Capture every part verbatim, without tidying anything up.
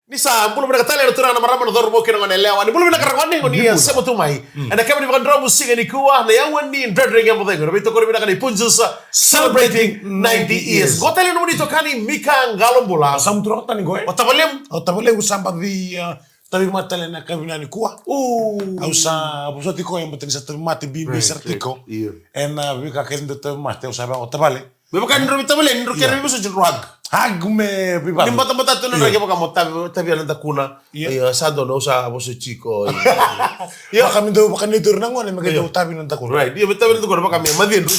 Ni sa bula vinaka tale na turaga, na marama, na cauravou kei na gone yalewa. Ni bula vinaka ragone, o ni a sema tu mai ena kena ni vakadromu siga nikua, na yawa ni Dredre Ga Mo Cegu. Na veitokoni vinaka ni Punjas, celebrating ninety years. Qo tale na nomuni itokani Mika Qalobula. Sa muturaka tani qo, e? O tavalemu. O tavalemu sa baci, a, tauvimate tale ena yakavi vinaka nikua. Au sa vosoti koya, baleta ni sa tauvimate bibi sara tiko. Ena veika kece ni dau tauvimate, au sa vaka o tavale. Me vaka ni drau veitavaleni, drau kere veivosoti, drau hug. Hug me veivale. Ni batabata tu na drau kevaka mo tavi, tavi na dakuna. Io, sa donu, au sa vosoti iko. Io. Vaka me dau, vaka ni dau na gone me qai dau tavi na dakuna. Right. Io, me tavi na dakuna, vaka me macidru.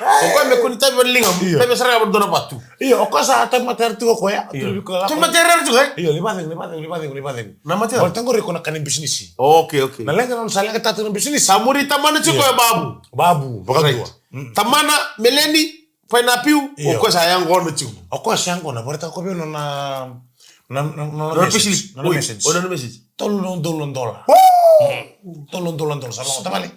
O koya me kuni tavi na ligamu, tavi sara ga vata dua na vatu. Io, o koya sa tauvimate tiko o koya. Tauvimate tiko, e? Io, ni vacegu, ni vacegu, ni vacegu, ni vacegu. Na mate. Baleta qori iko na ka ni bisinisi. Okay, okay. Na leqa, na sa leqa tatu na bisinisi. Sa muri tamana tiko o koya, babu. Babu, vakadua. Tamana, Meleni, Fainapiu, o koya sa yaqona tiko. O koya sa yaqona, baleta ko vei nona, na, na, nona message. Nona message. Tolu na udolu na dola. Tolu na udolu na dola, sa lako tavale.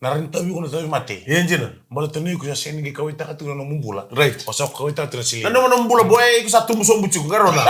Na rawa ni tauvi iko na tauvimate. E dina. Baleta ni iko sa sega ni qai kauwaitaka tu na nomu bula. Right. O sa kauwaitaka tu na silini. Na nomu, nomu bula, boy, iko sa tubu sobu tiko, qarauna.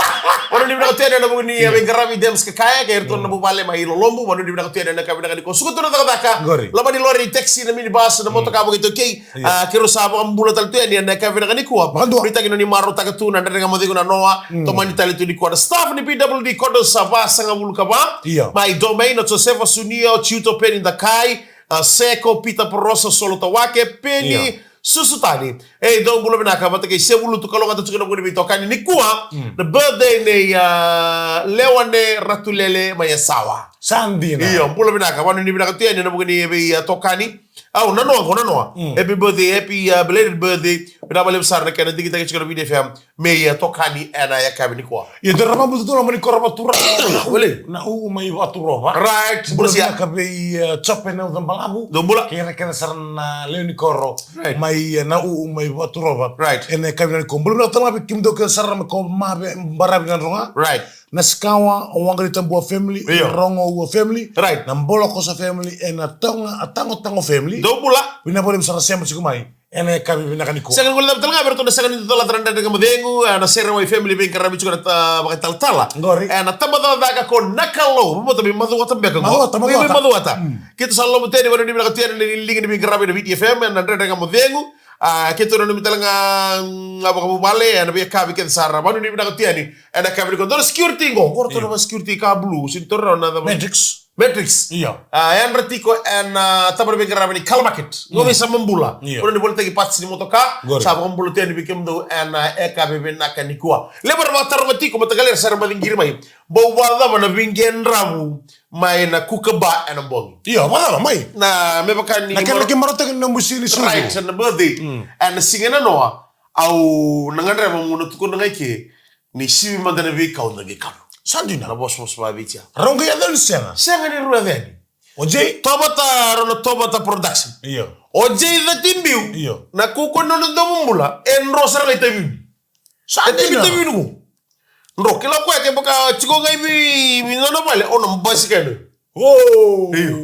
Vanuinui vinaka tu yani ena vuku ni veiqaravi Dems Kakaya, kei iratou na vuvale mai Lolobu, vanuinui vinaka tu yani ena yakavi vinaka nikua. Suka tu na cakacaka. Loma ni lori, taxi, na minibus, na motoka vakaitaukei. A, keirau sa vakabula tale tu yani ena yakavi vinaka nikua. Vakadua. Nuitaki ni oni marautaka tu na Dredre Ga Mo Cegu na noa. Tomani tale tu nikua na staff ni P W D Condos, sa vasagavulu ka va. Mai Domain, o Josefa Sunia, o Chiuto Peni Dakai, a, Seko, Peter Porosa, Solo Tawake, Peni Susutani. E, dou bula vinaka vata kei Sevulutu, kalougata tiko na vuni veitokani nikua. Na birthday nei, a, Lewane Ratulele mai Yasawa. Sa dina. Io, bula vinaka, vanuinui vinaka tu yani ena vuku ni vei, a, tokani. Au, na noa qo, na noa. Happy birthday, happy, a, belated birthday. Vinaka vakalevu sara na kena digitaki tiko na Viti F M. Me ia tokani ena yakavi nikua. Ia, dua na mabu tutula mai ni koro Vaturova. Wele. Na u mai Vaturova. Right. Bula sia. Ka vei, e, Jope na uca balavu. Dou bula. Kei ira kece sara na lewe ni koro. Right. Mai, e, na u mai Vaturova. Right. Ena yakavi nikua. Bula vinaka tale ga vei kemudou kece sara mai ko Mave, Baravi, Nadroga. Right. Na Sikawa, o Waqanitabua family. Io. Rogo Ua family. Right. Na Bolokoso family. Ena Tago, a Tagotago family. Dou bula. Vinaka vakalevu sara sema tiko mai. Ena yakavi vinaka nikua. Sega ni guilecava tale ga vei iratou na sega ni dau calata na Dredre Ga Mo Cegu, a, na Serewai family veiqaravi tiko ena ivakatalatala. Qori. Ena tabacakacaka ko Nakalou, vabauta me macuata beka qo. Macuata, macuata. Keitou sa loloma tu yani, vanuinui vinaka tu yani ena liga ni veiqaravi ena Viti F M, ena Dredre Ga Mo Cegu. A, keitou nanumi tale ga, mm, a vakavuvale, ena veiyakavi kece sara. Vanuinui vinaka tu yani ena yakavi nikua. Dua na security qo, qo ratou na security ka blue, sega ni taura na cava. Matrix. Matrix. Io. A, yadra tiko ena, a, taba ni veiqaravi ni Kala Market. Qo vei sa mabula. Io. Qo ni volitaki parts ni motoka. Qori. Sa vakabula tu yani vei kemudou ena, a, yakavi vinaka nikua. Levu era vakataroga tiko, mataqali era sa ra baci qiri mai. Bau vakacava na veiqedravu mai na Kookaburra ena bogi. Io, vakacava mai. Na me vaka ni na kena mara-, ke marautaki na busi ni sucu. Right, na birthday. Ena siga na noa, au na gadreva meu na tukuna ga i ke, ni sivi mada na veikau na qai kanu. Sa dina. Na vosavosa vakaViti ya. Rau qai yaco yani sega? Sega ni rau yaco yani. O Jay? Tovata, rau na Tovata Production. Io. O Jay Catibiu. Io. Na kukua ni nona domobula, e dro sara ga i Taveuni. Sa dina. E Taveuni, Taveuni qo. Dro, kila o koya kevaka tiko ga i vei, vei nona vale, o na basika yani. O. Io.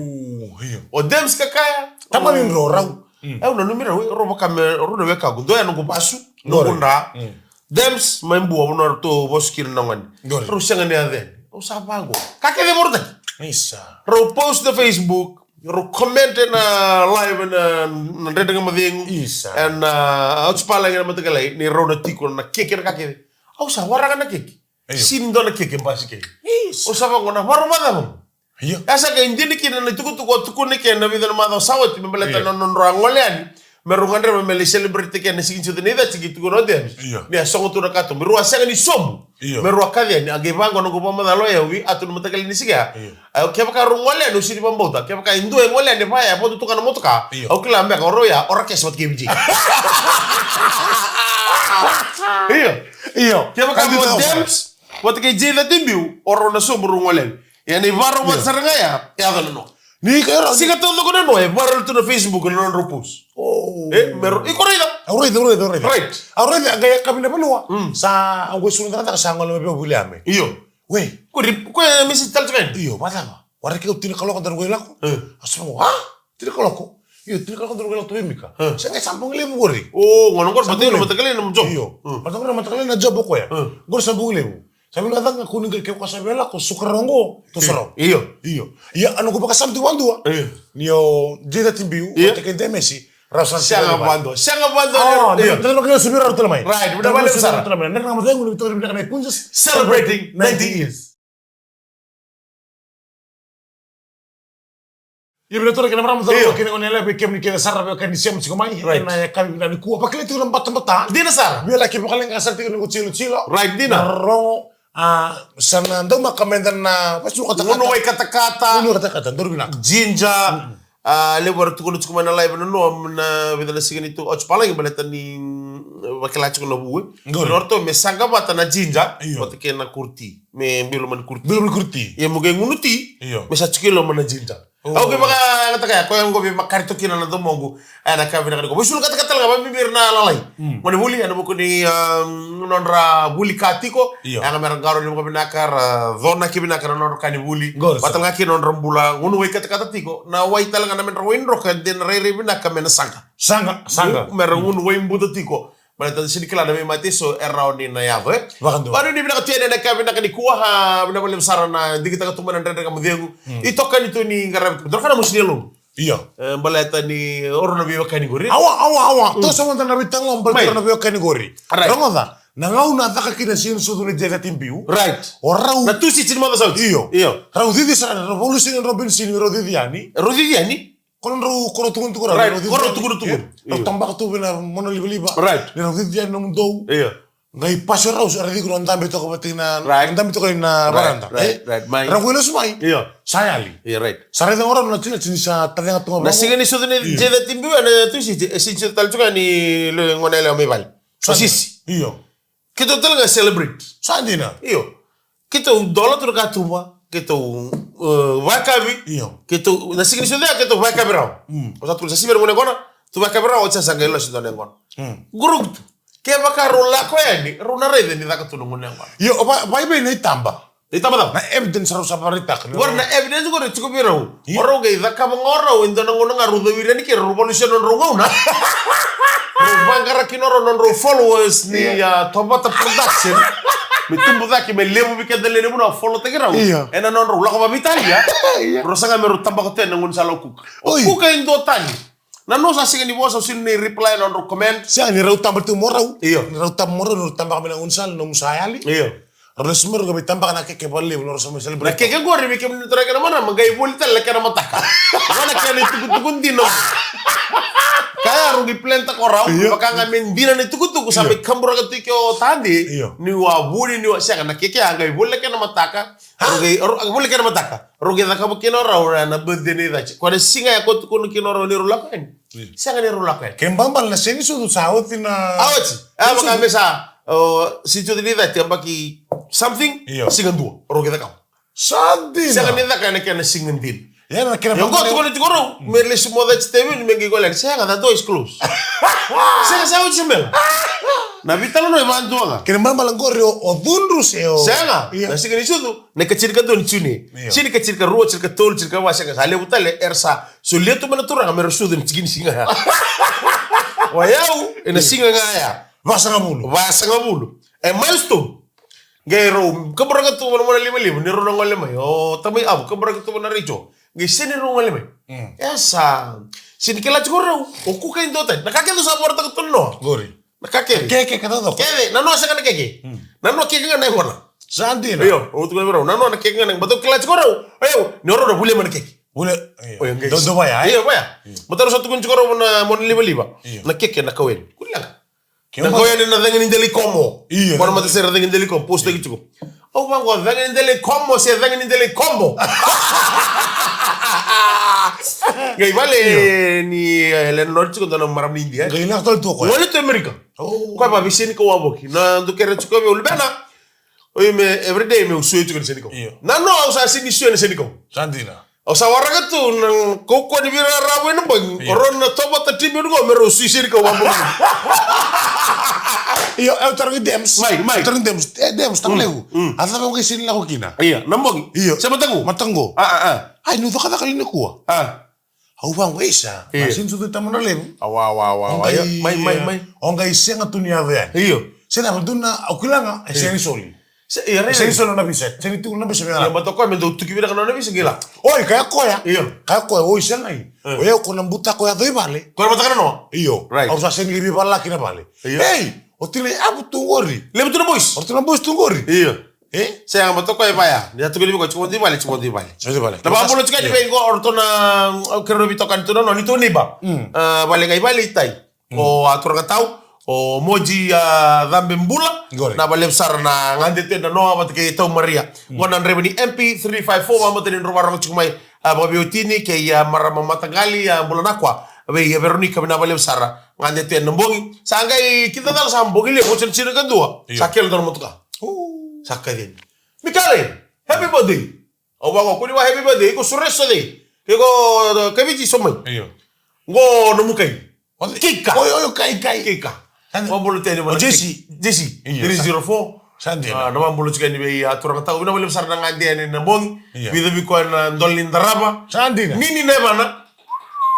Io. O Dems Kakaya. Tamani dro rau. Mm. Au nanumi rau, rau vaka me, rau na wekaqu. Dua ya noqu vasu, noqu dra. Mm. Dems, mai Bua, vanua ratou vosa kina na gone. Qori. Rau sega ni yaco yani. Au sa vaqo. Ka kece e vakarautaki. Isa. Rau post na Facebook, rau comment ena live ena, na Dredre Ga Mo Cegu. Isa. Ena, a, Outspalagi ena mataqali, ni rau na tiko na keke na ka kece. Au sa waraka na keke. Io. Sega ni dua na keke e basika yani. Isa. Au sa vaqo, na varo vakacava? Io. E sa qai dina kina na itukutuku a tukuna kina na vica na macawa sa oti me baleta na nodrau a gole yani. Me rau gadreva me lai celebrate kina na siga ni Siga ni Cati, qai tukuna o Dems. Io. Ni a sogo tu na katuba. Me rau a sega ni sobu. Io. Me rau a kaci yani, a qai vaqo noqu vakamacala o yau vei Atu na mataqali ni siga ya. Io. A, kevaka rau gole yani, au sega ni vakabauta. Kevaka e dua e gole yani vaya, e vakatutuka na motoka. Io. Au kila beka o rau ya, o Rakese vata kei Vijay. Io. Io. Kevaka o Dems vata kei Jay Catibiu, o rau na sobu rau gole yani. Ia na ivakarau vata sara ga ya, e yaco na noa. Ni ka era. Siga taucoko na noa, e viral tu na Facebook na nodrau post. O. E, me rau, iko raica? Au raica, au raica, au raica. Right. Au raica, a qai yakavi na vanua. Mm. Sa, au qai suru cakacaka, sa gole mai vei au vuli ame. Io. We. Ko ri, ko e message tale tu yani? Io, vacava? Waraki au tini na kaloko daru qai lako. E. A sa mo, a? Tini na kaloko? Io, tini na kaloko daru qai lako tu vei Mika. E. Sa qai sa bogi levu qori. O, gona qori, sa bogi levu. Mataqali na job. Io. Mm. Mataqali, mataqali na job o koya. E. Qori sa bogi levu. Sa vila caka ko ni qai ke ko sa vela ko suka rau qo, to sarau. Io. Io. Ia, a noqu vakasama tu vadua. Io. Ni o J thirty Biu, io, o Teke Demesi, rau sa sega vadua. Sega vadua. Oh, io. Tale no kena subi rau tale mai. Right, vinaka vakalevu sara. Tale mai. Nera na matengu ni vitori vinaka na ikunjas. Celebrating ninety years. Ia vina tora kena marama tora, io, kena gone yalewa, vei kemuni kece sara vei kemuni sema tiko mai. Right. Ena yakavi vinaka nikua, vakilai tiko na batabata. Dina sara. Via laki vakaleqa sara tiko ni ko tilotilo. Right, dina. Na rogo, a, sa na daumaka meda na vasuka katakata. Gunu wai katakata. Gunu wai katakata, dori vinaka. Ginger. Mm. A, levu era tukuna tiko mai na live na noa, na vica na siga ni tu, oti palagi baleta ni, mm, vakila tiko na vu, e. Qori. Na oratou me saqa vata na ginger. Io. Vata kei na kurti. Me bilo mani kurti. Bilo mani kurti. Ia mo qai gunu ti. Io. Me sa tiko i loma na ginger. Oh. Au qai vakayagataka ya, koya qo vei makari toka kina na domoqu. Ena ka vinaka ni ko. Vei sulu katakata laga, vei mimiri na lalai. Mm. Mani vuli, ena vuku ni, um, nodra vuli ka tiko. Io. Ena mera qaro ni vakavinaka, ra conaki vinaka na nodra ka ni vuli. Qori. Vata laga kina nodra bula, gunu wai katakata tiko. Na wai tale ga na medra wai droka, de na rairai vinaka me na saqa. Saqa, saqa. Mera gunu wai buta tiko. Baleta sega ni kila na veimate eso e rawa ni na yaco, e? Vakadua. Vakanuinui vinaka tu yani ena ka vinaka nikua, a, vinaka vakalevu sara na digitaka tu mai na Dredre Ga Mo Cegu. Mm. Itokani tu ni qaravi tu. Dua na ka na mosi ni yalomu. Io. E, baleta ni o rau na veiwekani qori. Awa, awa, awa. Mm. Toso mada na veitalanoa, baleta o rau na veiwekani qori. Right. Rogoca, na gauna a caka kina Siganisucu na J thirty Biu. Right. O rau. Na Tusiti ni macawa sa oti. Io. Io. Rau cici sara, rau valusi na rau benisini, rau cici yani. Rau cici yani? Ko nodrau koro tukuna tu ko rau, right, rau koro tukuna tu. Io. Rau tabaka tu vei na monalivaliva. Right. Ni rau cici yani nomudou. Io. Qai pasi rau, sa ra cici ko na dabe toka vata na, right, dabe toka na, right, varanda. Right, e? Right, mai. Rau qai lesu mai. Io. Sa yali. Io, right. Sa raica qo rau na tini, tini sa tacega tu ga. Na Siganisucu ni, io, J thirty Biu, na Tusiti, e Siganisucu tale tu ga ni le gone yalewa mai vale. Sa o Sisi. Io. Keitou tale ga celebrate. Sa dina. Io. Keitou dola tu na katuba, keitou, e, vakayakavi. Io. Keitou, na Siganisucu ya, keitou vakayakavi rawa. Mm. O sa tukuna sa sivia na gone yaqona, tu vakayakavi rawa, oti sa qai lasi dua na yaqona. Mm. Group tu. Kevaka rau lako yani, rau na raica ni caka tu na gone yaqona. Io, va, vaivei na itaba. Itaba cava? Na evidence rau sa vakaraitaka. Qori na evidence qori tiko vei rau. Io. O rau qai cakava ga o rau, e dua na gauna ga rau cowiri yani kei rau, rau valusia nodrau gauna. Rau vaqara kina o rau nodrau followers ni, io, a, Tovata Production. Me tubu cake, me levu vei keda lewe ni vanua follow-taki rau. Io. Ena nodrau lako vakaveitalia. Io. Rau saga me rau tabaka tu yani na gaunisala o Kuka. O, oi, Kuka e dua tani. Na noa sa sega ni vosa, au sega ni reply na nodrau comment. Sega ni rau taba tu mo rau. Io. Ni rau taba mo rau, ni rau tabaka mai na gaunisala, nomu sa yali. Io. Rau lesu mai rau qai mai tabaka na keke vakalevu, rau sa mai celebrate. Na keke qori, vei kemuni na turaga kei na marama, qai voli tale na kena mataka. Qo na kena itukutuku dina. Ka ya rau qai plan-taka o rau, io, vaka ga me dina na itukutuku, sa, io, mai kaburaka tu ke o Tade. Io. Niu a vuni, niu a sega, na keke ya qai voli na kena mataka. Rau qai, rau, voli na kena mataka. Rau qai cakava kina o rau na birthday nei Cati. Ko na siga ya ko tukuna kina o rau ni rau lako yani. Io. Sega ni rau lako yani. Ke babala na Siganisucu sa oti na. A oti. A, Siganisucu. Vaka me sa, o, Siganisucu ni Cati, yabaki something, io, siga dua. Rau qai cakava. Sa dina. Sega ni caka ena kena siga dina. Ia na kena. Ia qo tukuna tiko rau, mm, me lesu mai o Cati Teveni, me qai gole yani. Sega, that door is closed. Sega, sa oti se bela. Na veitalanoa e vakadua ga. Kena babala qori o, o cudru se o. Sega. Io. Na Siganisucu. Na ikatinikadua ni June. Io. Sega ni ikatinikarua, tinikatolu, tinikava, sega, sa levu tale, era sa solia tu mai na turaga me ra sucu ena tiki ni siga ya. O yau, ena, io, siga ga ya. Vasagavulu. Vasagavulu. E milestone. Qai rau kaburaka tu mai na monalivaliva, ni rau na gole mai. O tamai Avu, kaburaka tu mai na retio. Qai sega ni rau gole mai. Mm. E sa, sega ni kila tiko rau, o Kuka e dua tani. Na ka kece au sa vakaraitaka tu na noa. Qori. Na ka kece. Keke, keke taucoko. Kece, na noa sega na keke. Hmm. Na noa keke ga na yaqona. Sa dina. Io, au tukuna vei rau. Na noa na keke ga na, baleta au kila tiko rau. Io, ni o rau na volia mai na keke. Volia, io. Io, qai. Dou, dou vaya, e? Io, vaya. Hmm. Baleta rau sa tukuna tiko rau na monalivaliva. Io. Na keke na kau yani. Kua ni leqa. Na kau yani na cagi ni dela i komo. Io. Qo na matasere cagi ni dela i komo. Post-taki tiko. Au vaqo, cagi ni dela i komo, se cagi ni dela i komo. Qai vale, io, ni, e, le nori tiko dua na marama ni Idia. Qai lako tale tu o koya. Gole tu Amerika. O. Koya vakaveiseni kau wavoki. Na dukera tiko vei luvena. Oi me everyday meu sui tiko na senikau. Io. Na noa au sa sega ni sui na senikau. Sa dina. Au sa waraka tu na kaukauwa ni veirarawa ena bogi. Io. O rau na Tovata Tribune qo me rau sui senikau vakabogi. Io, au tarogi Dems. Mai, mai. Tarogi Dems. E, Dems, tamalevu. Mm, mm. A cava o qai sega ni lako kina? Io, na bogi. Io. Se mataqu? Mataqu. A, a, a. Ai, niu cakacaka li nikua. A. Au vaqo, isa. Io. A sega ni sucu i Tamanalevu. Awa, awa, awa, awa. Io, mai, mai, mai. O qai sega tu ni yaco yani. Io. Se cava tu na, au kila ga, e, io, sega ni soli. Se, io, rai, sega ni rai. Soli na visa, sega ni tu na visa me. Io, baleta o koya me dau tuki vinaka na nona visa, qai la. Oi, kaya koya. Io. Kaya koya, oi, sega i. E. O yau ko na butako ya dau i vale. Ko na mataka na noa? Io. Right. Au sa sega ni veivalaki na vale. Io. Ei, o tina i avu tu qori. Levu tu na boys. O tina boys tu qori. Io. E? Sega, baleta o koya e vaya. Ni a tukuni vei koya, tiko dau i vale, tiko dau i vale. Tiko dau i vale. Na vakabula tiko ni vei qo, o ratou na, au kerea na veitokani tu na noa, ni tou neighbor. Mm. A, vale ga i vale i tai. Mm. O a turaga tau, o Moji, a, Cabe Bula. Qori. Na valevu sara na gade tu na noa vata kei tau Maria. Mm. Qo na draiva ni M P three five four, vamata ni drau varogo tiko mai, a, vakaveiwatini kei, a, marama mataqali, a, Bula Nakua. Vei, a, Veronica, vinaka valevu sara. Gade tu na bogi. Sa qai kidacala sa bogi levu, oti na tini ka dua. Io. Sa kele dua na motoka. Uu. Sa kaci yani. Mikale, happy birthday. Au vaqo, kua ni vaka happy birthday, iko suresa cei? Ke iko, uh, kaviti so mai. Io. Qo nomu kai. Kika. Oi, oi, kai, kai. Kika. Sande. Vakabula tiko yani vei Jesse. Jesse. Io, three zero four. Sande. A, na vakabula tiko yani vei, a, turaga tau. Vinaka valevu sara na gade yani na bogi. Io. Vica vei koya na dola ni darava. Sande. Nini na yavana.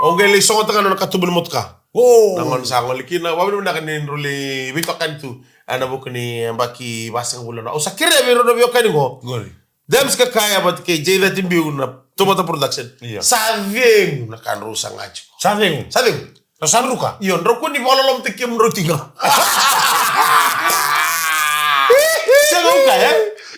Au qai lai sogota ga na nona katuba ni motoka. O. Na gauna sa gole kina, vakavinavinaka ni drau lai veitokani tu. Ena vuku ni yabaki vasagavulu na. Au sa kerea vei rau na veiwekani qo. Qori. James Kakaya vata kei J thirty Biu na Tomata Production. Io. Sa cegu na ka drau saga tiko. Sa cegu? Sa cegu. Sa druka? Io, drau kua ni vakalolomataki kemudrau tiko ga. Sega, okay,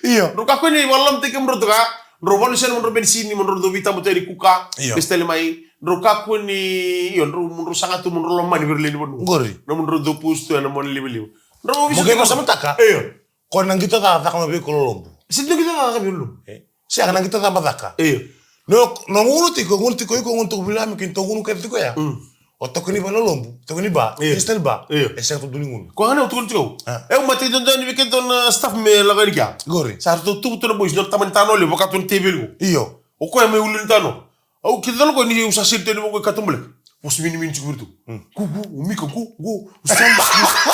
e? Io. Drau kakua ni vakalolomataki kemudrau tiko ga. Drau vakalesui mo drau benisini, mo drau dau veitabu tu yani kuka. Io. Besi tale mai. Drau kakua ni, io, drau, mo drau saga tu, mo drau lomani vei ira lewe ni vanua. Qori. Na mo drau dau pusu tu ena mona livaliva. Drau mo qai vakasamataka. Io. Ko na qito ca caka mai vei iko lolobu. Sega ni qito ca caka vei lolobu. E. Sega na qito ca mo caka. Io. No, no gunu tiko, gunu tiko iko, gunu tiko Viliame, kei tou gunu kece tiko ya. Mm. O tokoni vale lolobu, tokoni ba, io, instant ba. Io. E sega tu dua ni gunu. Ko gana o tokoni tiko. A. E, au matei dodonu vei keitou na staff me lako yani kea. Qori. Sa ratou tubu tu na boys, na tamani tanoa levu, vaka tu na teveli qo. Io. O koya mai ulu ni tanoa. Au kila tale o koya ni au sa siri tu yani vaqo i katubaleka. Vosa minimini tiko vei iratou. Mm. Qo, qo, o Mika, qo, qo, o Samu, qo.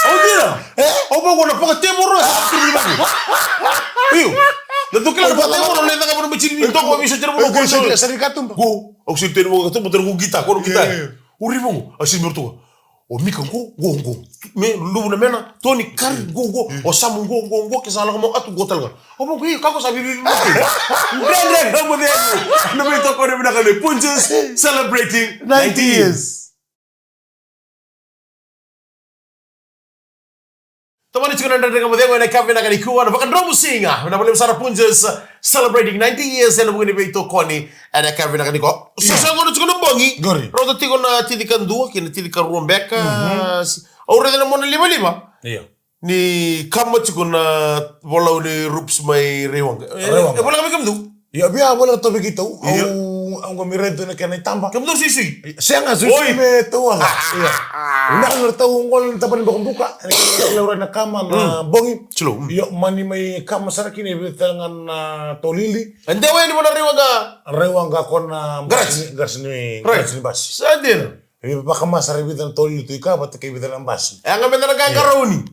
Au dina. E? Au vaqo na vakatevoro, e sa turu ni vaqo. Io. Na dou kila na vakatevoro, na caka vana mai tini ni toka, o visa tira vana. Oi, siri, siri katuba. Qo, au siri tu yani vaqo katuba, tara qo gita, qo na gita. Io, io, io. O ri vaqo, au siri vei iratou. O Mika qo, qo, qo. Me, luvu na mena, Tony, Kari, qo, qo. O Samu qo, qo, qo, ke sa lako mai o Atu qo tale ga. O mo qo, io, kako sa vivi, vivi. Dredre, na mo dredre. Na veitokoni vinaka ni Punjas, celebrating ninety years. Tomani tiko na Dredre Ga Mo Cegu ena yakavi vinaka nikua, na vakadromu siga. Vinaka vakalevu sara Punjas, celebrating ninety years, ena vuku ni veitokoni, ena yakavi vinaka nikua. Io. Sa, sa qo na tiko na bogi. Qori. Rauta tiko na tini ka dua, kei na tini ka rua beka. Mhm. Si-, au raica na mona livaliva. Io. Ni kama tiko na volau ni Rups mai Raiwaqa. E, Raiwaqa. E voleka vei kemudou? Io, via voleka tu vei keitou. Io. Au, au qo me raica tu na kena itaba. Kemudou suisui? Sega, suisui. Oi. Me tauaca. Ah. Io. Vinaka na ratou qo na taba ni bokobuka. Ena kena laurai na kama na bogi. Mm. Slow. Mm. Io, mani mai kama sara kina e vica tale ga na tolili. E dewa yani vua na Raiwaqa. Raiwaqa ko na garage. Garage ni, garage ni basi. Right. Sa dina. E vakama sara e vica na tolili tu i ka vata kei vica na basi. E yaga me da na qaqarauni.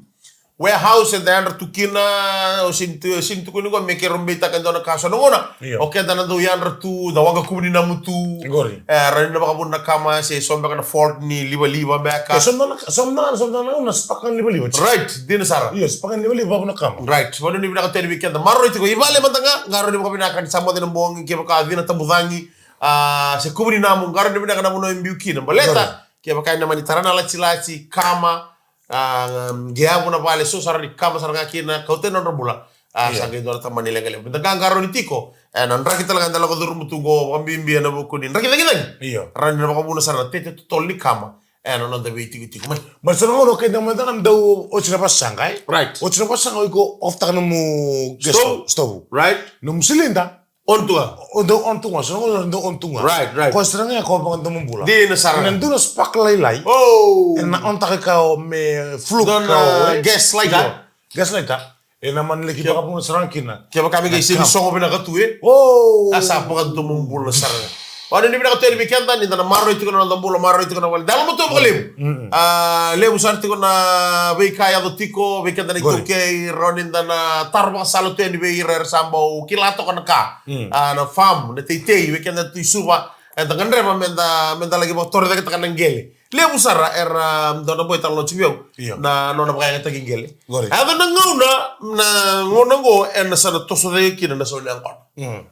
Warehouse eda yadra tu kina, o sini tu, o sini tukuni qo me keirau beitaka e dua na ka so na gauna. Io. O keda na dau yadra tu, da waqa kuvu ni namu tu. Qori. E, rawa ni na vakavuna na kama, se so beka na fault ni livaliva beka. E, so na, so na, so na gauna spaka ni livaliva. Right, dina sara. Io, spaka ni livaliva, vakavuna na kama. Right, vakavuna ni vinaka tu yani vei keda. Maroroi tiko, i vale mada ga, qarauni vakavinaka ni sa moce na bogi, kevaka cina tabucagi, a, se kuvu ni namu, qarauni vinaka na vanua e biu kina. Baleta, qori, kevaka ena mani tara na latilati, kama, a, qai yavu na vale, so sara ni kama sara ga kina, kauta na nodra bula. A, io, sa qai dua na tamani leqa levu. Meda qaqarauni tiko, ena draki tale ga da lako curuma tu qo, vakabibi ena vuku ni draki cagicagi. Io. Rawa ni na vakavuna sara na tete totolo ni kama ena noda veitikotiko mai. But so na gauna o keda mada ga dau oti na vasaqa, e? Right. Oti na vasaqa o iko off-taka nomu gas stove. Stove. Right. Nomu silinda. On tu ga. O dau on tu ga, so na gauna dau on tu ga. Right, right. Ko sara ga ko vakadomobula. Dina sara. Ena dua na spark lailai. Oh. Ena on-taka ka o me fluke ka o, e? Dua na gas lighter. Io. Gas lighter. Ena mani laki vakavuna sara ga kina. Kevaka me qai sega ni sogo vinaka tu, e? Oh. A sa vakadomobula sara ga. Io, ni vinaka tu yani vei keda, ni da na maroroi tiko na noda bula, maroroi tiko na vale. Da yalomatua vakalevu. Mm. A, levu sara tiko na veika e yaco tiko vei keda na iTaukei, rawa ni da na taro vakasala tu yani vei ira era sa bau kila toka na ka. Mm. A, na farm, na teitei, vei keda tu i Suva, eda gadreva meda, meda laki vakatorocaketaka na qele. Levu sara era dua na boy tala noti vei au. Io. Na nona vakayagataki qele. Qori. A yaco na gauna, na gauna qo, ena sa na toso cake kina na sau ni yaqona. Mm.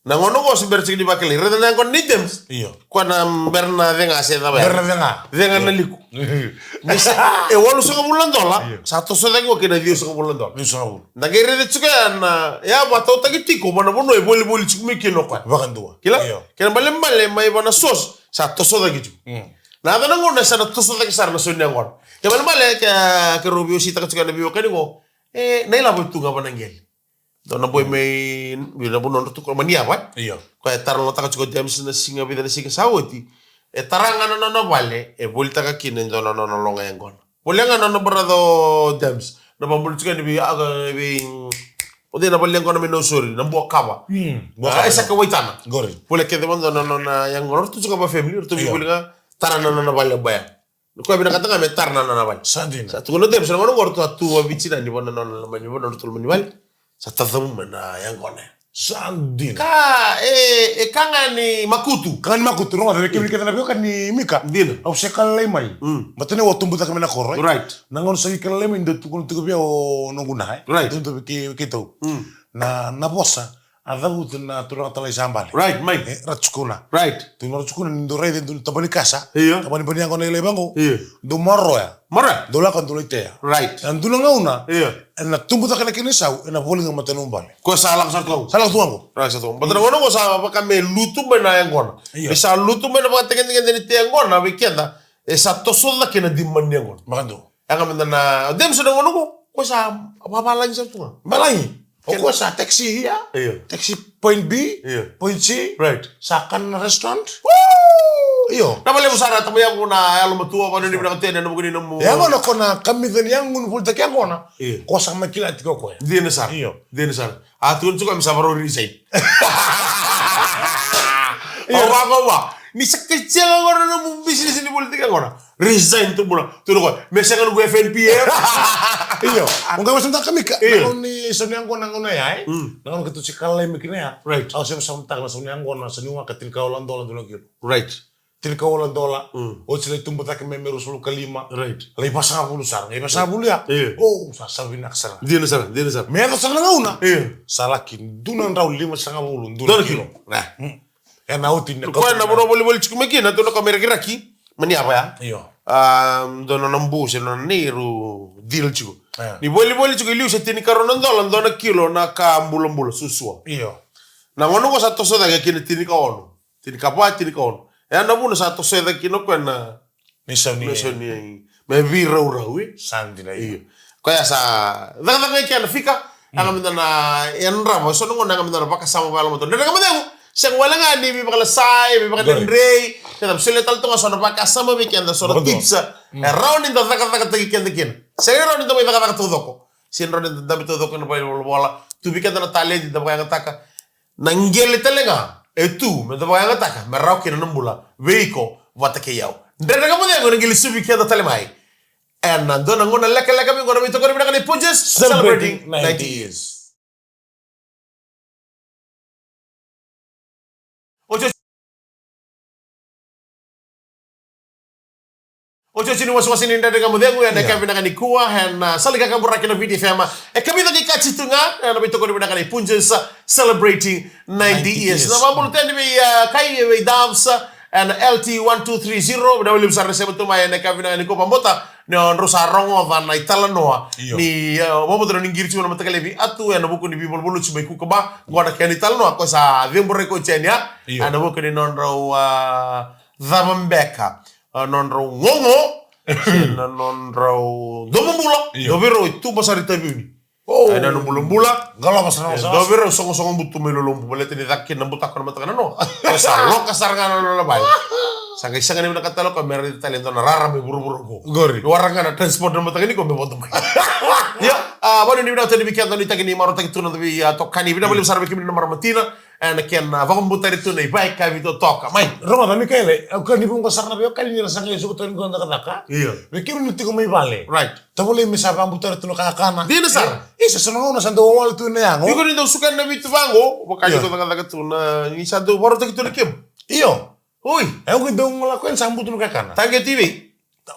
Na gauna qo se bera tiko ni vakilai. Raica na yaqona nei James. Io. Koya na bera na cega se cava ya. Bera na cega. Cega na liku. Ni sa, e walusagavulu na dola. Io. Sa toso cake qo kina ciwasagavulu na dola. Ciwasagavulu. Da qai raica tiko ya na, ya vakatautaki tiko, va na vanua e volivoli tiko mai kina o koya. Vakadua. Kila? Io. Kena balebale mai va na source, sa toso cake tiko. Mm. Na yaco na gauna sa na toso cake sara na sau ni yaqona. Kena balebale ke, keirau veiwaseitaka tiko na veiwekani qo. E, na ilavo e tu ga va na qele. Dua na boy mai, vei na vanua nodratou koro, Maniava, e? Io. Koya e tara lotaka tiko o James na siga, vica na siga sa oti. E tara ga na nona vale, e volitaka kina e dua na nona loga yaqona. Volia ga na nona brother o James. Na vabula tiko yani vei, a, vei, o cei na vale yaqona mai Nausori, na Buakava. Mm, Buakava, e sa ka waitana. Qori. Volia kece mada na nona yaqona. Ratou tiko ga va family, ratou vuli ga, tara na nona vale baya. Koya vinakata ga me tara na nona vale. Sa dina. Sa tukuna o James, na gauna qo ratou a tu a Viti na ni vana nona lomani, vana nona tu lomani vale. Sa tacamu mai na yaqona. Sa dina. Ka, e, e ka ga ni makutu. Ka ga ni makutu, rogoca, vei kemuni kece na veiwekani Mika. Dina. Au se ka lalai mai. Mm. Baleta ni au a tubu cake mai na koro, e? Right. Na gauna sa i ka lalai mai, dau tukuna tiko vei au o noqu na, e? Right. Dau, dau vei kei, vei keitou. Mm. Na, na vosa. A cavuta na turaga talai sa bale. Right, mai. E, Ratukuna. Right. Tukuna Ratukuna ni dau raica e dua na taba ni kasa. Io. Taba ni bani yaqona e lai vaqo. Io. Dau maroya. Maroya. Dau lako dau lai tea. Right. Na dua na gauna. Io. Ena tubu cake na kena isau, ena voli ga matana bale. Ko sa lako sara tu vaqo. Sa lako tu vaqo. Right, sa tu vaqo. But na gauna qo sa vaka me lutu mai na yaqona. Io. Me sa lutu mai na vakategedegede ni te yaqona, vei keda. E sa toso cake na demand ni yaqona. Vakadua. Yaga mada na, o James na gauna qo, ko sa vavalagi sara tu ga. Valagi. O ko sa taxi ia. Io. Taxi point B, io, point C. Right. Sa kana na restaurant. Woo! Io. Na vale mo sara tamo yago na yalo matua, vano ni vinaka tena, na vuku ni nomu. Yago na ko na kamica ni yago ni volitaki yaqona. Io. Ko sa mai kila tiko koya. Dina sara. Io. Dina sara. A tukuna tiko me sa varau resign. Io. Au vaqo va. Ni sa ka sega qo na nomu business ni volitaki yaqona. Resign tu bula. Tu na koya. Me sega noqu F N P F. Io. O qai vakasamataka Mika. Io. Na gauna ni sau ni yaqona na gauna ya, e? Mm. Na gauna keitou se ka lalai mai kina ya. Right. Au se vakasamataka na sau ni yaqona, sau ni waka tinikawalu na dola dua na kilo. Right. Tinikawalu na dola. Mm. Oti lai tubu cake mai me ruasagavulu ka lima. Right. Lai vasagavulu sara. Lai vasagavulu ya. Io. O, sa, sa vinaka sara. Dina sara, dina sara. Me yaco sara na gauna. Io. Sa laki dua na drau limasagavulu, dua na kilo. Dua na kilo. Right. Mm. Ena oti na koya na vanua volivoli tiko mai kina, dua na ka me rakiraki, Maniava ya. Io. A, dua na nona bu se nona nei ru deal tiko. E. Ni volivoli tiko i liu se tinikarua na dola, dua na kilo na ka bulabula, susua. Io. Na gauna qo sa toso cake kina tinikaono. Tinikava, tinikaono. E na vuna sa toso cake kina o koya na Ni sau ni, ni sau ni, me veiraurau, e? Sa dina, io. Io. Koya sa cakacaka i kena fika, mm, yaga mada na yadrava, so na gauna yaga mada na vakasama vayalomatua. Dredre Ga Mo Cegu, sega wale ga ni veivakalasai, veivakadredrei, keda solia tale toka so na vakasama vei keda, so na tips, mm, e rawa ni da cakacakataki keda kina. Sega ni rawa ni da mai cakacaka taucoko. Sega ni rawa ni da dabe taucoko ena valenivolavola. Tu vei keda na taledi da vakayagataka. Na qele tale ga e tu me da vakayagataka me rawa kina na bula vei iko vata kei au. Dredre Ga Mo Cegu ena qai lesuvi keda tale mai ena dua na gauna lekaleka mai qo ena veitokoni vinaka ni Punjas, celebrating ninety years. Oti, oti, oti ni wasewase ni Dredre Ga Mo Cegu ena, io, yakavi vinaka nikua ena, ah, sala ni kakaburaki na Viti F M. E kamica ni kati tu ga ena veitokoni vinaka ni Punjas, celebrating ninety years. Ninety years. Na vabula tani vei, ah, Kai, vei Dams, ah, ena L T one two three zero, vinaka vakalevu sara na sema tu mai ena yakavi vinaka nikua. Vabula ni o drau sa rogoca na italanoa, io, ni, ah, vabula ni qiri tu na mataka laivi atu ena vuku ni veivaluvaluti mai Kukaba, qo na kena italanoa ko sa cebure ko teni, ah? Io. Ena vuku ni nodrau, ah, cava beka, ah, nodrau gogo, se na nodrau domobula, io, dua vei rau e tuba sara i Taveuni. Oh. Ena nona bulabula. Qaloka sara, e, sara. Dua vei rau sogosogo butu mai Lolobu, baleta ni caka kina na butako na mataka nanoa. Ko sa loka sara ga na nona vale. Sa qai sega ni vinakata tale o koya me raica tale e dua na rara mai vuravura qo. Qori. Ni waraka ga na transport na mataka nikua me vodo mai. Ia, ah, vabula ni vinaka tale vei keda, nuitaki ni marautaki tu na noda vei, ah, tokani. Vinaka vakalevu sara vei kemuni na marama tina. Ena kena, ah, vakabutari tu na ivakayakavi totoka. Mai. Rogoca, Mikaele, au kaya ni vuqa sara na veiwekani ni ra sa qai suka tu na cakacaka. Io. Vei kemuni tiko mai vale. Right. Tavale me sa vakabutari tu na kakana. Dina sara. E, isa, so na gauna sa dau wale tu na yago. Iko ni dau suka na vitu vaqo, vaka ni, io, ko cakacaka tu na, ni sa dau varautaki tu na kemu. Io. Oi. E, au qai dau gola ko ena sa butu na kakana. Taqe tu i vei?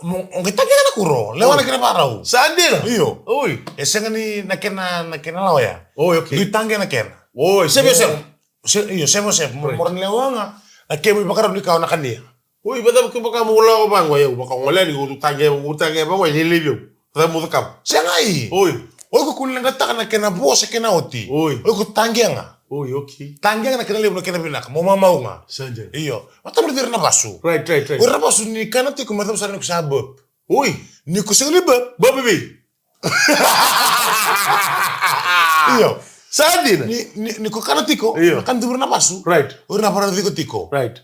Mo, o qai taqe ga na kuro, lewa na kena varau. Sa dina? Io. Oi. E sega ni na kena, na kena lawa ya. Oi, okay. Dui taqe na kena. Oi, save yourself. Se, io, save yourself. Mo, right. Mo na lewa ga. Na kemu ivakarau ni ka o na kania. Oi, vata vaka mo lawa vaqo, io, vaka o gole ni, o tu taqe, o taqe vaqo, e lelevi au. Vata mo cakava. Sega i. Oi. Oi, ko kua ni leqataka na kena vo se kena oti. Oi. Oi, ko taqe ga. Oi, okay. Taqe ga na kena levu na kena vinaka. Mo mamau ga. Sa dina. Io. Vata mo ira na vasu. Right, right, right. O ira na vasu ni kana tiko me cava sara ni ko sa bab. Oi. Ni ko sega ni bab. Bab i vei? Io. Sa dina. Ni, ni, ni ko kana tiko. Io. Na kana tiko ira na vasu. Right. O ira na vara tiko tiko. Right.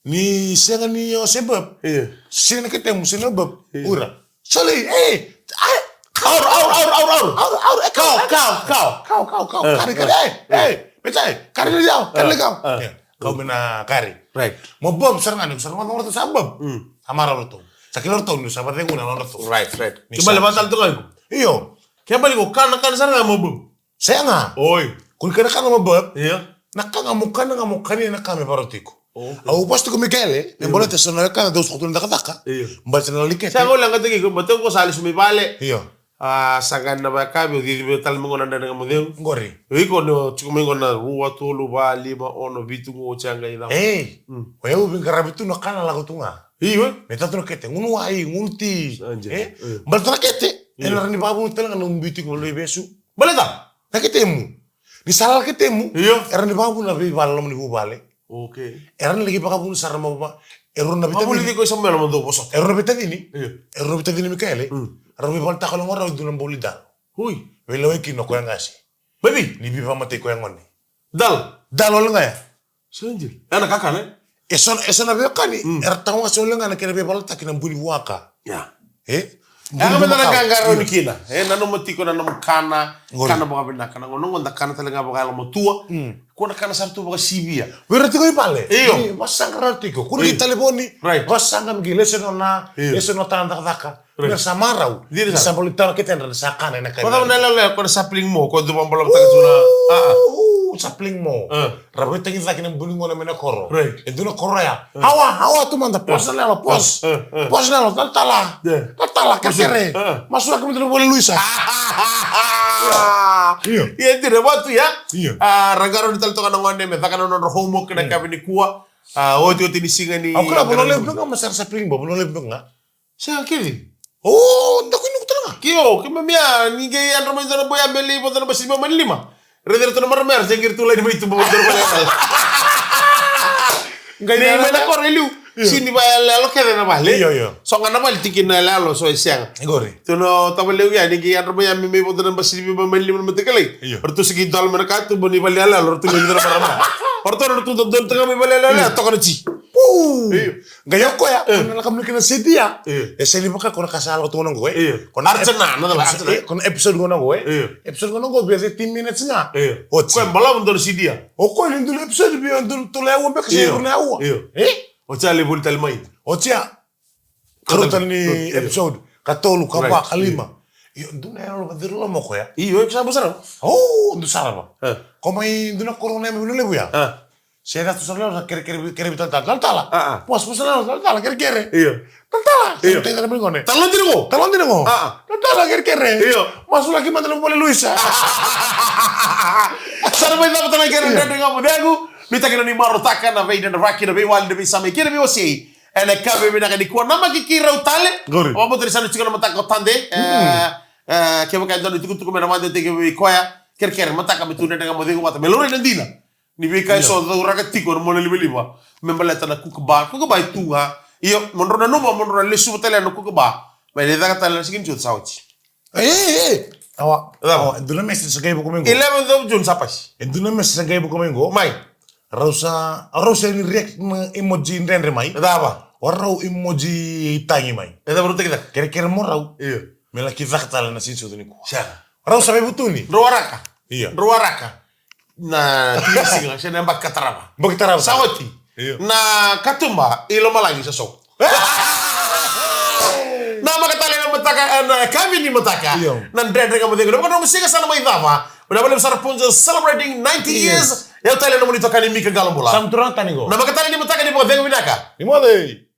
Ni sega ni o se bab. Io. Sega na ketemu, sega na bab. Io. Ura. Soli, e, ai. Aur, aur, aur, aur, aur. Aur, aur, e, kau, kau, kau. Kau, kau, kau. Eh, kari, kari, eh, eh. Eh, betai, kari na yau, kari na kau. Eh. Kau me na kari. Right. Mo bab, sara ga ni, sara ga ni, sa bab. Mm. Sa marau ratou. Sa kila ratou, ni sa vacegu na nona ratou. Right, right. Ni ke bale sa vata tu ga iko. Io. Ke bale ko kana, kana sara ga mo bab. Sega. Oi. Ko ni kana kana mo bab. Io. Na ka ga mo kana ga mo kania na ka me varau tiko. Okay. Au vasu tiko Mikaele, me baleta so na wekana dau soko tu na cakacaka. Io. Baleta na lalikete. Sa gole ga tiko, baleta ko sa lesu mai vale. Io. A, sa ga na vakavi, o cici vei tale mai gona na dredre ga mo cegu. Qori. Iko ni o tiko mai gona rua, tolu, va, lima, ono, vitu, qo o tiko ga i cava. Ei. Mm. O yau veiqaravi tu na kana lako tu ga. Io. Me tatu na kete, gunu wai, gunu ti. Sa dina. E? Mm. Baleta na kete. Io. E na rawa ni vakavuna tale ga na ubi tiko vale vesu. Baleta? Na ketemu. Ni sa lala ketemu. Io. E rawa ni vakavuna vei vale loma ni vuvale. Okay. E rawa ni laki vakavuna sara mo va. E rua na veitacini. Vavuli tiko i Samuela mo dou vosota. E rua na veitacini. Io. E rua na veitacini Mikaele. Mm. Rau veivaletaka lo gora au dua na boli dalo. Ui. Veilewai kina o koya qase. Baby. Ni veivakamatei koya gone. Dalo. Dalo wale ga ya. Sa dina. E na kakana, e? E so, e so na veiwekani, mm, era tawase wale ga na kena veivaletaki na bui ni vuaka. Ya. E? E, a ga me na ka qarauni kina. E, nanuma tiko na nomu kana, qori, kana vakavinaka. Na gauna qo da kana tale ga vakayalomatua. Mm. Ko na kana sara tu vakasivia. Vei ira tiko i vale. Io. Ni vasaqara tiko. Ko na, io, qai talevoni. Right. Vasaqa me qai lesu na, io, lesu na tana cakacaka. Right. Ni sa marau. Dina. Ni sa bau lai tara kece na sa kana ena kai. Ko cava na yaloyalo ya, ko na sapling mo, ko dua vakabolamotaka tu na. A, a. Ooh, sapling mo. A. Ra veitagicaki na bui ni gone mai na koro. Right. E dua na koro ya. A. Awa, awa tu mada, pause na yalo, pause. A, a, a. Pause na yalo, talatala. Yeah. Talatala, kerekere. A. Masulaki mada na vale Luisa. Io. Io. Ia, dina, vatu ya. Io. A, ra qarauni tale toka na gone me caka na nodra homework na, mm, yakavi nikua. A, otioti ni siga ni. Au kila, vanua levu beka ga, ma sara sapling mo, vanua levu beka ga. Sega kece. O, da kua ni nuku tale ga. Ke o, keimami a, ni qai yadra mai dua na boya me lai vodo na basi ni lima. Raici iratou na marama ya, se qai iratou laini mai tuba, vodo na basi ni lima. Qai ni mai na koro e liu. Io. Sega ni vakayaloyalo kece na vale. Io, io. So ga na vale tiko na yaloyalo, so e sega. Qori. Tou na tavalevu ya, ni qai yadra mai ya me mai vodo na basi ni lima, mai lima na mataqali. Io. Ratou se qai dola mai na katuba ni vakayaloyalo, ratou qai dua na marama. Ratou, ratou dodonu tale ga mai vakayaloyalo, io, toka na ti. Puu. Io. Qai o koya, e, ko na lako mai kina seti ya. Io. E sega ni vaka ko na ka sa lako tu gona qo, e. Io. Ko na ep-, Archana, na cala, Archana. E, ko na episode gona qo, e. Io. Episode gona qo, via thirty minutes ga. Io. Oti. Koya balavu dua na C D ya. O koya ni dua na episode, via dua na tolu na aua beka, se, io, rua na aua. Io. E? Oti ya lai voli tale mai. Oti ya. Karua tale ni, io, episode. Ka tolu, ka va, right, ka lima. Io. Io, dua na yalo vaciroloma koya. Io, e sa bau sarava. O, dua sarava. E. Ko mai dua na koro na yame vinalevu ya. E. Se na tu sara na yalo, sa kerekere, kere vei talatala. Talatala. A, a. Pause, pause na yalo, talatala, kerekere. Io. Talatala. Io. Sa tei na mai gone. Talo dina qo. Talo dina qo. A, a. Talatala, kerekere. Io. Masulaki mada na vale Luisa. Sa na mai cava tale kei na, io, Dredre Ga Mo Cegu. Nuitaki na ni marautaka na veidredrevaki, na veiwali, na veisamai kei na veiwasei. Ena yakavi vinaka nikua, namaki keirau tale. Qori. Vakabauta ni sa na tiko na mataka o Tade. Mm. E, e, kevaka e dua na itukutuku me na vakadewataki vei koya, kerekere mataka me tu Dredre Ga Mo Cegu vata me laurai na dina ni veika eso, io, cauraka tiko na mona livaliva me baleta na kookaburra. Kookaburra e tu ga. Io, mo drau nanuma, mo drau na lesuva tale na kookaburra. Mai na caka tale na Siga ni Sucu sa oti. E, e, e. Awa, cava? Awa, e dua na message sa qai vuka mai qo. Eleventh of June sa pasi. E dua na message sa qai vuka mai qo. Mai. Rau sa, rau sa ni react na emoji dredre mai. E cava? O rau emoji tagi mai. E cava rau tagi caka? Kerekere mo rau. Io. Me laki caka tale na Siga ni Sucu nikua. Sega. Rau sa veivutuni. Drau waraka. Io. Drau waraka. Na tiki ni siga, se na yabaki ka tarava. Yabaki tarava. Sa oti. Io. Na katuba i lomalagi sa sou. Namaka tale na mataka, e, na yakavi ni mataka. Io. Na Dredre Ga Mo Cegu. Na vakadromu siga sa na mai cava. Vinaka vakalevu sara Punjas celebrating ninety years. Io. Au tale na nomuni itokani Mika Qalobula. Sa na turaga tani qo. Namaka tale ni mataka, ni vakacegu vinaka. Ni moce.